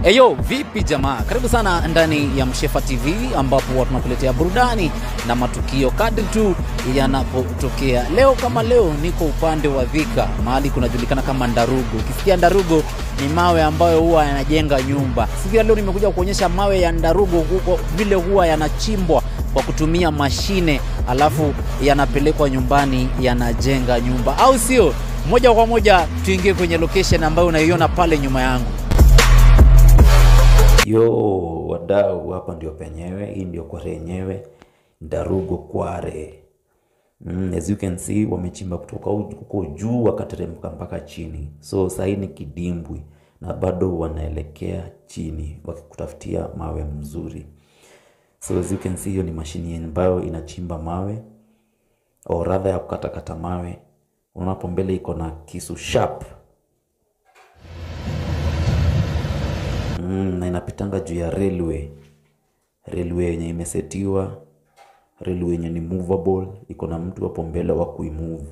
Eyo, vipi jamaa? Karibu sana ndani ya Mshefa TV ambapo tunakuletea burudani na matukio kadri tu yanapotokea. Leo kama leo niko upande wa Thika, mahali kunajulikana kama Ndarugo. Ukisikia Ndarugo ni mawe ambayo huwa yanajenga nyumba. Siku ya leo nimekuja kuonyesha mawe ya Ndarugo huko vile huwa yanachimbwa kwa kutumia mashine, alafu yanapelekwa nyumbani yanajenga nyumba. Au sio? Moja kwa moja tuingie kwenye location ambayo unaiona pale nyuma yangu. Yo, wadau, hapa ndio penyewe, hii ndio kware yenyewe, Ndarugo Kware. As you can see, wamechimba kutoka huko juu wakateremka mpaka chini. So sasa ni kidimbwi na bado wanaelekea chini wakikutafutia mawe mzuri. So as you can see, hiyo ni mashini ambayo inachimba mawe or rather ya kukatakata mawe. Unaona hapo mbele iko na kisu sharp. Na inapitanga juu ya railway. Railway yenye imesetiwa, railway yenye ni movable, iko na mtu hapo mbele wa kuimove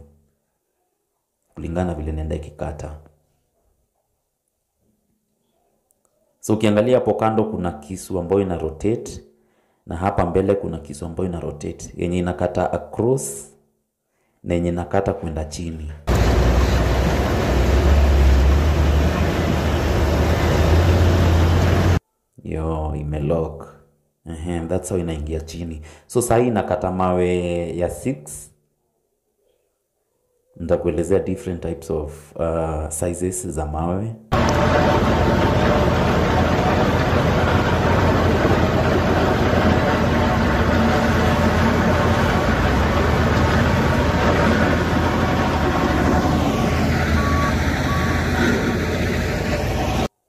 kulingana vile inaenda ikikata. So ukiangalia hapo kando kuna kisu ambayo ina rotate na hapa mbele kuna kisu ambayo ina rotate yenye inakata across na yenye inakata kwenda chini. Yo, imelock. That's how inaingia chini. So sahi inakata mawe ya 6. Nitakuelezea different types of sizes za mawe.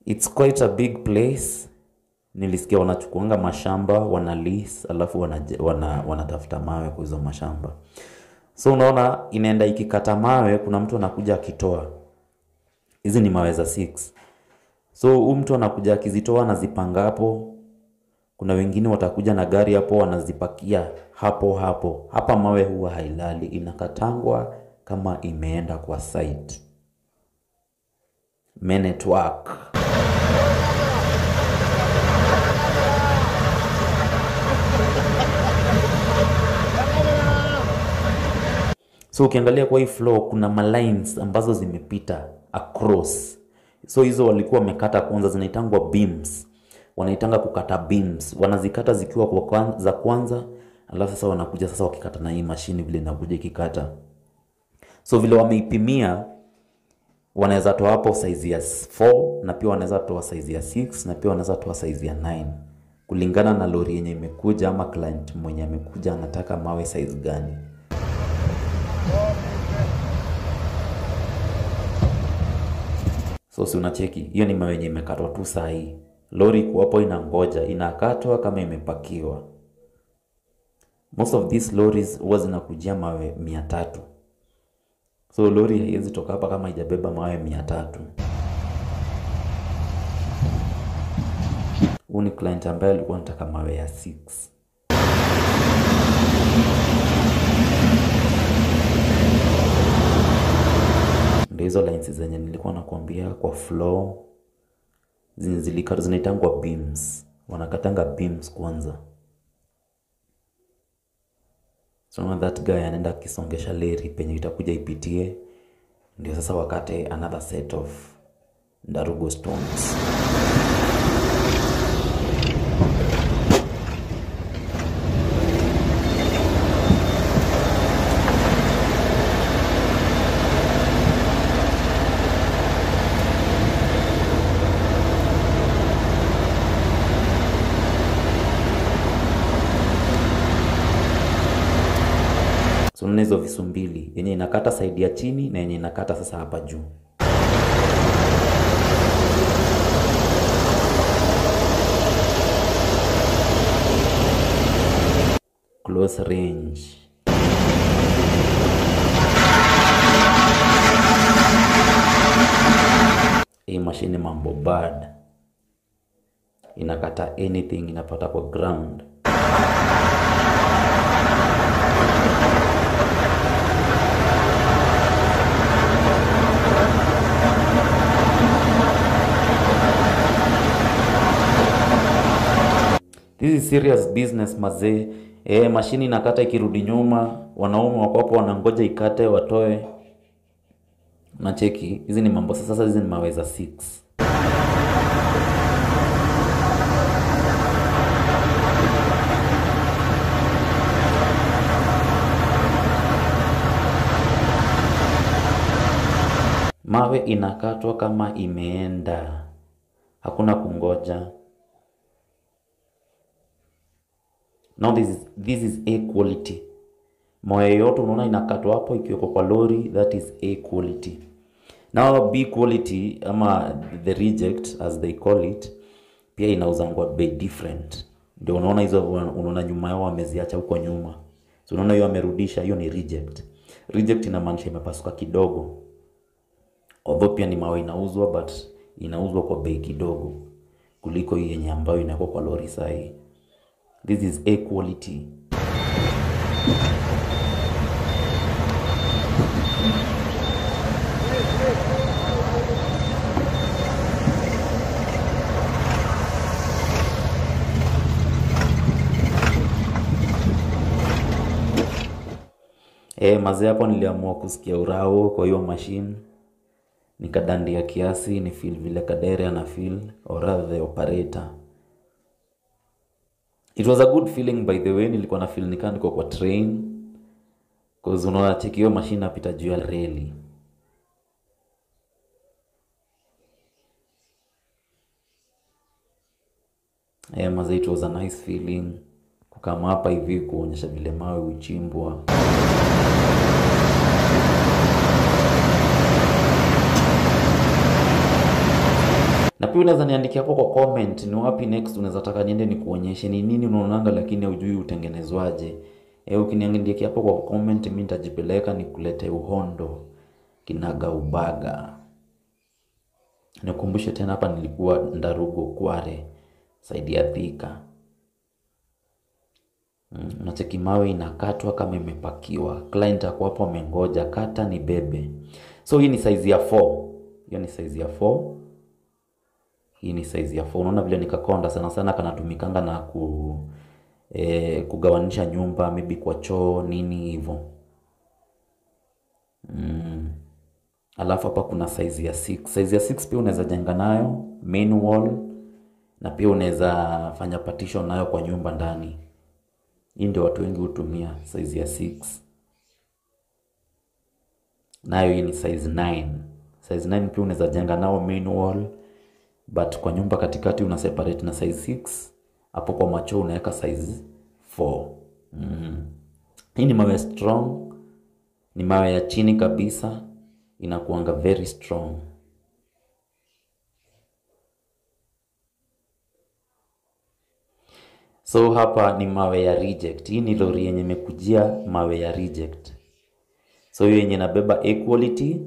It's quite a big place. Nilisikia wanachukuanga mashamba, wana lease, alafu wanatafuta mawe kwa hizo mashamba. So unaona inaenda ikikata mawe, kuna mtu anakuja akitoa. Hizi ni mawe za 6. So huyu mtu anakuja akizitoa anazipanga hapo. Kuna wengine watakuja na gari hapo wanazipakia hapo hapo. Hapa mawe huwa hailali, inakatangwa kama imeenda kwa site. Men at work. So ukiangalia kwa hii floor kuna malines ambazo zimepita across. So hizo walikuwa wamekata kwanza, zinaitangwa beams. Wanaitanga kukata beams. Wanazikata zikiwa kwa za kwanza, alafu sasa wanakuja sasa wakikata na hii mashini vile inakuja ikikata. So vile wameipimia wanaweza toa hapo size ya 4 na pia wanaweza toa size ya 6 na pia wanaweza toa size ya 9 kulingana na lori yenye imekuja ama client mwenye amekuja anataka mawe size gani. So si unacheki, hiyo ni mawe yenye imekatwa tu saa hii. Lori iko hapo inangoja, inakatwa kama imepakiwa. Most of these lorries huwa zinakujia mawe 300. So lori haiwezi toka hapa kama haijabeba mawe 300. Huyu ni client ambaye alikuwa anataka mawe ya 6. Ndio hizo lines zenye nilikuwa nakuambia kwa floor zilikatwa, zinaitangwa beams. Wanakatanga beams kwanza. So that guy anaenda akisongesha leri penye itakuja ipitie, ndio sasa wakate another set of Ndarugo stones. So hizo visu mbili, yenye inakata side ya chini na yenye inakata sasa hapa juu. Close range. Hii mashine mambo bad. Inakata anything inapata kwa ground. This is serious business mazee. Mashini inakata ikirudi nyuma, wanaume wako hapo wanangoja ikate watoe. Unacheki, hizi ni mambo sasa, hizi ni mawe za 6. Mawe inakatwa kama imeenda, hakuna kungoja. Now this is A quality. Mawe yote unaona inakatwa hapo ikiwekwa kwa lori, that is A quality. Now B quality ama the reject as they call it, pia inauzangwa bei different. Ndio unaona hizo, unaona nyuma yao wameziacha huko nyuma. So unaona hiyo amerudisha, hiyo ni reject. Reject inamaanisha imepasuka kidogo. Although pia ni mawe inauzwa, but inauzwa kwa bei kidogo kuliko hii yenye ambayo inakuwa kwa lori sahi. This is A quality. Mazee hapo niliamua kusikia urao kwa hiyo machine. Nikadandia kiasi ni feel vile kadere ana feel, or rather the operator. It was a good feeling by the way. Nilikuwa na feel nikaa niko kwa train, cause unaona cheki hiyo machine inapita juu ya reli. Mazee, it was a nice feeling kukama hapa hivi kuonyesha vile mawe huchimbwa. Na pia unaweza niandikia hapo kwa comment ni wapi next unaweza taka niende nikuonyeshe ni nini unaonanga lakini hujui utengenezwaje. Ukiniandikia hapo kwa comment mimi nitajipeleka nikulete uhondo kinaga ubaga. Nikukumbushe tena hapa nilikuwa Ndarugo Kware, side ya Thika. Unacheki mawe inakatwa kama imepakiwa. Client ako hapo amengoja, kata ni bebe. So hii ni size ya 4. Hiyo ni size ya 4. Hii ni size ya 4. Unaona vile nikakonda sana sana kanatumikanga na kugawanisha nyumba, maybe kwa choo nini hivyo. Alafu hapa kuna size ya 6. Size ya 6 pia unaweza jenga nayo main wall, na pia unaweza fanya partition nayo kwa nyumba ndani. Hii ndio watu wengi hutumia size ya 6. Nayo hii ni size 9. Size 9 pia unaweza jenga nao main wall, but kwa nyumba katikati una separate na size 6. Hapo kwa macho unaweka size 4. Hii ni mawe strong, ni mawe ya chini kabisa, inakuanga very strong. So hapa ni mawe ya reject. Hii ni lori yenye imekujia mawe ya reject. So hiyo yenye inabeba A quality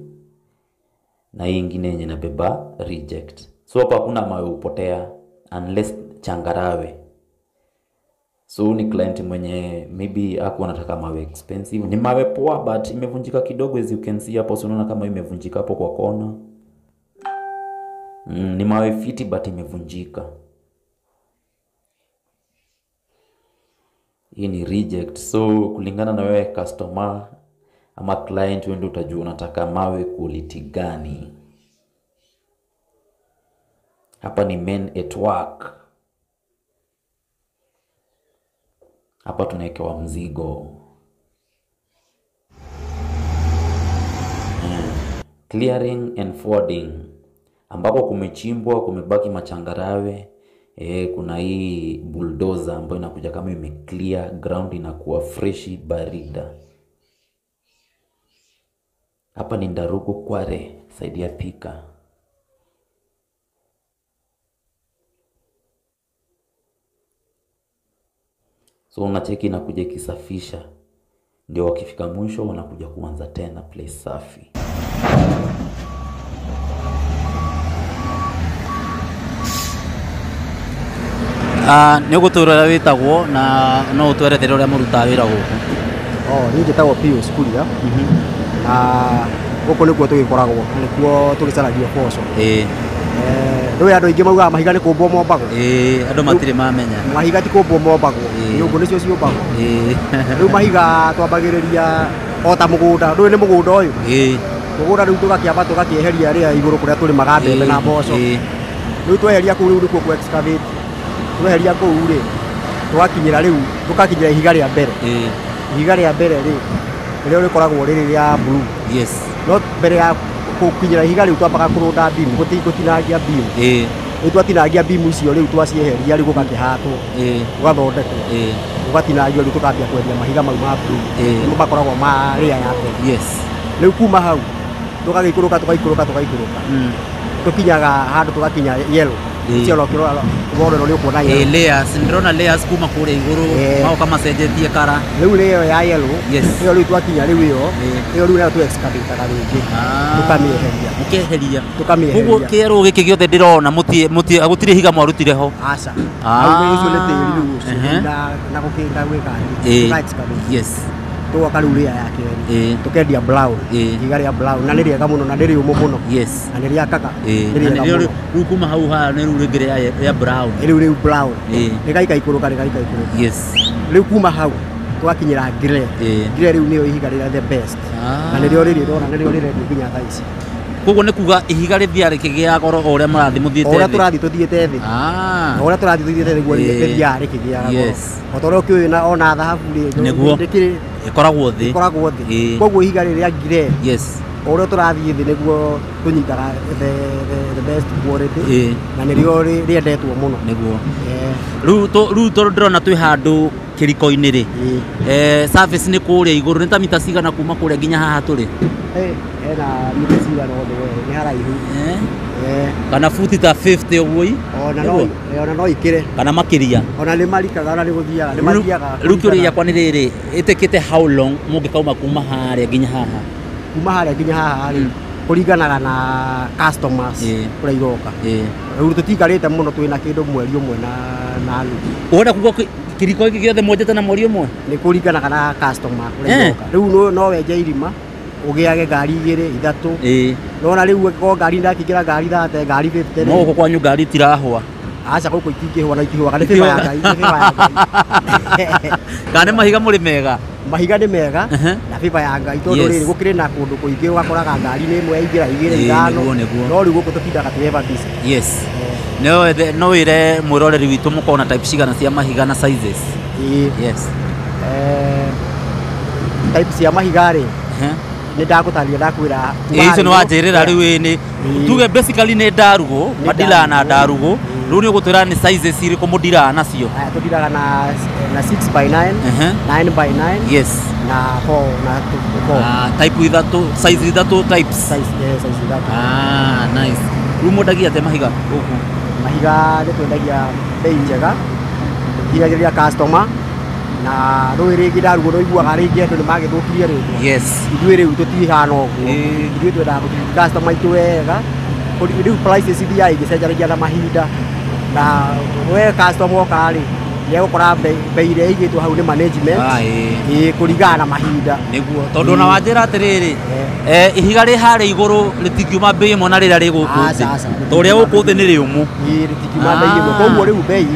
na hii nyingine yenye inabeba reject. So hapa hakuna mawe upotea unless changarawe. So ni client mwenye maybe hakuwa anataka mawe expensive. Ni mawe poa but imevunjika kidogo, as you can see hapo. So unaona kama imevunjika hapo kwa kona. Ni mawe fiti but imevunjika. Hii ni reject. So kulingana na wewe customer ama client, wewe ndio utajua unataka mawe quality gani. Hapa ni men at work. Hapa tunawekewa mzigo. Clearing and forwarding, ambapo kumechimbwa, kumebaki machangarawe. Kuna hii bulldozer ambayo inakuja kama imeclear ground, inakuwa fresh barida. Hapa ni Ndarugo Kware, side ya Thika. So unacheki inakuja ikisafisha, ndio wakifika mwisho wanakuja kuanza tena place safi. Nĩ ũgũtwĩra ũrĩa wĩtagwo na no ũtwerethere ũrĩa mũrutaga wĩra gũkũ. Niĩ njĩtagwo Pius Kuria. Na gũkũ nĩkuo tũgĩkoragwo, na nĩkuo tũgĩcaragia boco. Rĩu andũ aingĩ maugaga mahiga nĩ kũmbwo mombagwo. Andũ matirĩ mamenya. Mahiga ti kũmbwo mombagwo, nyũngũ nĩcio ciũmbagwo. Rĩu mahiga twambagĩrĩria o ta mũgũnda, ndũĩ nĩ mũgũnda ũyũ. Mũgũnda rĩu tũgakĩamba tũgakĩeheria rĩa igũrũ kũrĩa tũrĩmaga mbembe na mboco. Rĩu tweheria kũu rĩu nĩkuo kũ excavate. Tweheria kũu rĩ, tũgakinyĩra rĩu, tũgakinyĩra ihiga rĩa mbere. Ihiga rĩa mbere rĩ, rĩrĩa rĩkoragwo rĩrĩ rĩa blue. Yes. No mbere ya gũkinyĩra ihiga rĩu twambaga kũrũnda beam, gũtinangia beam. Rĩu twatinangia beam icio rĩu twacieheria rĩu gũgakĩhatwo. Gũgathondekwo. Gũgatinangio rĩu tũkambia kwendia mahiga mau ma blue. Nĩmo makoragwo ma rĩa ya mbere. Yes. Rĩu kuma hau tũgagĩikũrũka tũgaikũrũka tũgaikũrũka. Tũkinyaga handũ tũgakinya yellow. Icio no kĩrora wona nĩ ũkuona yellow. Layers, ndĩrona layers kuma kũrĩa igũrũ magoka macenjetie kara. Rĩu layer ya yellow, Yes. ĩyo rĩu twakinya rĩu ĩyo, ĩyo rĩu nayo tũ excavate-aga rĩngĩ. Tũkamĩeheria. Mũkeheria. Tũkamĩeheria. Koguo kĩerũ gĩkĩ gĩothe ndĩrona gũtirĩ ihiga mwarutire ho. Aca. Hau ũcio nĩ tĩri rĩu ũcio na gũkĩnda gwĩka atĩ, tũka excavate. Yes. Tũgoka rĩu layer ya kerĩ. Tũkendia brown. Ihiga rĩa brown na nĩ rĩega mũno na nĩ rĩũmũ mũno. Yes. Na nĩ rĩakaga. Nĩ Na rĩega nĩrĩo mũno. rĩu kuma hau haha nĩ rĩu rĩngĩ rĩa brown. Rĩu brown. Rĩgaikaikũrũka rĩgaikaikũrũka. Yes. Rĩu kuma hau tũgakinyĩra grey. Grey rĩu nĩyo ihiga rĩrĩa the best. Na nĩrĩo rĩrĩ ũrona nĩrĩo rĩrendio nginya thaa ici. Koguo nĩ kuga ihiga rĩthiaga rĩkĩgĩaga goro o ũrĩa mũrathiĩ mũthiĩte O ũrĩa thĩ. tũrathiĩ tũthiĩte thĩ. O ũrĩa tũrathiĩ tũthiĩte thĩ guo rĩthiaga rĩkĩgĩaga goro. Yes. O ta ũrĩa ũkĩũĩ na ona thahabu rĩ, Nĩguo. rĩkĩrĩ Ĩkoragwo thĩ. Ĩkoragwo thĩ. Koguo ihiga rĩrĩ rĩa grey. Yes. O ũrĩa tũrathiĩ thĩ nĩguo tũnyitaga the best quality. Na nĩrĩo rĩendetwo mũno. Nĩguo. Rĩu tondũ ndĩrona twĩ handũ kĩriko-inĩ rĩ. Surface nĩ kũrĩa igũrũ, nĩ ta mita cigana kuma kũrĩa nginya haha tũrĩ? Hena mita cigana ũndũ we, nĩ haraihu. Kana futi ta 50 ũguo i? Ona no ikĩre. Kana makĩria. Ona nĩ marikaga, ona nĩ gũthiaga, nĩ mathiaga. Rĩu kĩũria gĩakwa nĩ rĩrĩ, ĩtĩkĩte how long mũngĩkauma kuma harĩa nginya haha? Kuma harĩa nginya haha rĩ, kũringanaga na customers kũrĩa iroka. Rĩu tũtiikarĩte mũno, twĩna kĩndũ mweri ũmwe na nuthu. Ũrenda kuga kĩriko gĩkĩ gĩothe mwenjete na mweri ũmwe? Nĩ kũringanaga na customer kũrĩa iroka. Rĩu no wenje irima, ũgĩage ngari igĩrĩ, ithatũ. Nona rĩu ũngĩkorwo ngari ndakĩingĩra ngari 30, ngari 50. No gũkũ kwanyu ngari itirahũa. Aca gũkũ itingĩhũa na itihũaga, nĩ favor ya Ngai, nĩ favor ya Ngai. Kana nĩ mahiga mũrĩ mega? Mahiga nĩ mega na favor ya Ngai, tondũ rĩrĩ gũkĩrĩ na kũndũ kũingĩ ũgakoraga ngari nĩ ĩmwe yaingĩra igĩrĩ ithano. No rĩu gũkũ tũtindaga twĩ ever busy. Yes. No wĩre mwĩroreri witũ mũkorwo na type cigana cia mahiga na sizes? Yes. Type cia mahiga rĩ, nĩ ndagũtarĩria ndakwĩra. Icio nĩ wanjĩrĩra rĩu nĩ tuge basically nĩ ndarugũ, madila na ndarugũ. Rĩu nĩ ũgũtwĩra nĩ sizes irĩkũ mũndiraga nacio? Aya, tũndiraga na 6x9, 9x9. Yes. Na 4 na 4. Type ithatũ, size ithatũ types. Size, size ithatũ. Nice. Rĩu mwendagia atĩa mahiga gũkũ? Mahiga nĩ twendagia bei njega, tũkinyagĩrĩria customer. Na rĩu rĩngĩ ndarugũ nĩ ũiguaga rĩngĩ andũ nĩ magĩthũkirie rĩtwa. Yes. Ithuĩ rĩu tũtihana ũguo. Ithuĩ twendaga gũtreat customer aitũ wega. Rĩu prices ithiaga igĩcenjanagia na mahinda. Na we customer oka rĩ, nĩ egũkora bei ĩrĩa ĩigĩtwo hau nĩ management. Kũringana na mahinda. Nĩguo. Tondũ ona wanjĩra atĩrĩrĩ, ihiga rĩ harĩa igũrũ rĩtingiuma bei ĩmwe na rĩrĩa rĩ gũkũ thĩ. Tondũ rĩa gũkũ thĩ nĩ rĩũmũ. Rĩtingiuma bei ĩmwe. Koguo rĩu bei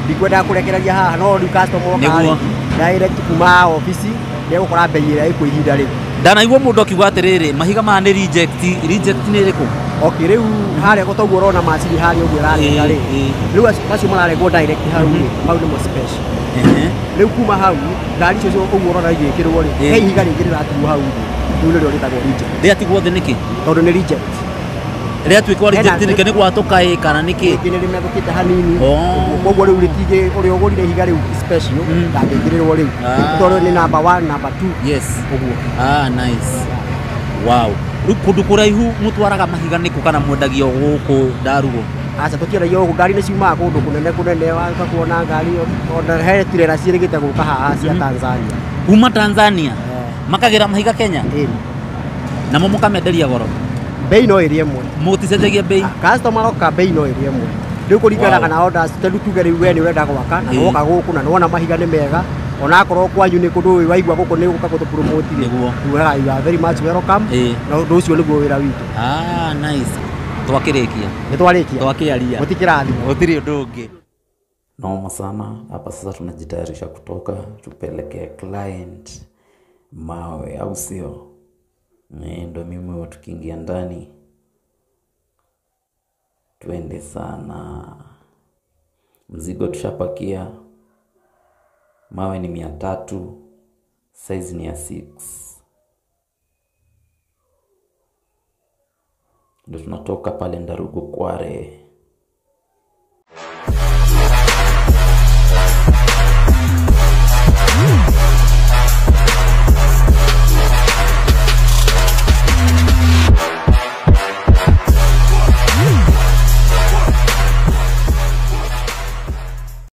ndikwendaga kũrekereria haha, no rĩu customer oka rĩ, direct kuma obici nĩ egũkora bei ĩrĩa ĩkuo ihinda rĩu. Ndanaigua mũndũ akiuga atĩrĩrĩ, mahiga maya nĩ reject, reject nĩ ĩrĩkũ? Okay, rĩu harĩa toguo ũrona macini harĩa ũguo ĩrarenga rĩ, rĩu macio mararegwo direct hau rĩ, mau nĩmo special. Rĩu kuma hau, ngari icio ũguo ũrona igĩkĩrwo rĩ, he ihiga rĩngĩ rĩratigwo hau thĩ, rĩu nĩrĩo rĩtagwo reject. Rĩatigwo thĩ nĩkĩ? Tondũ nĩ reject. Rĩatuĩka reject nĩkĩ? Nĩ gwatũka ĩ kana nĩkĩ? Rĩngĩ nĩ rĩmethũkĩte hanini. Koguo rĩu rĩtingĩ, ũrĩa ũgũrire ihiga rĩu special, ndangĩingĩrĩrwo rĩu. Tondũ nĩ number 1, number 2. Yes. Ũguo. Nice. Wow. Rĩu kũndũ kũraihu mũtwaraga mahiga nĩkũ kana mwendagia gũkũ ndarugũ? Aca, tũtiendagia gũkũ, ngari nĩ ciumaga kũndũ kũnene kũnene, waga kuona ngari, ona he turera ciĩrĩgĩte gũka haha cia Tanzania. Kuma Tanzania? Makagĩra mahiga Kenya? Namo mũkamenderia goro? Bei no ĩrĩ ĩmwe. Mũticenjagia bei? Customer oka bei no ĩrĩ ĩmwe. Rĩu kũringanaga na orders, tondũ tuge rĩu we nĩ ũrenda gwaka, na nĩwoka gũkũ, na nĩwona mahiga nĩ mega, ona akorwo kwanyu nĩ kũndũ waigua gũkũ nĩ gũka gũtũ promote rĩ, Nĩguo. tugaga you are very much welcome. Na ũndũ ũcio nĩguo wĩra witũ. Nice. Twakĩrĩkia. Nĩ twarĩkia. Twakĩaria. Mũtikĩrathimwo. Gũtirĩ ũndũ ũngĩ. Noma sana. Hapa sasa tunajitayarisha kutoka tupeleke client mawe, au sio? Ndo mimi huyo, tukiingia ndani twende sana. Mzigo tushapakia, mawe ni 300, size ni ya 6. Ndo tunatoka pale Ndarugo Kware.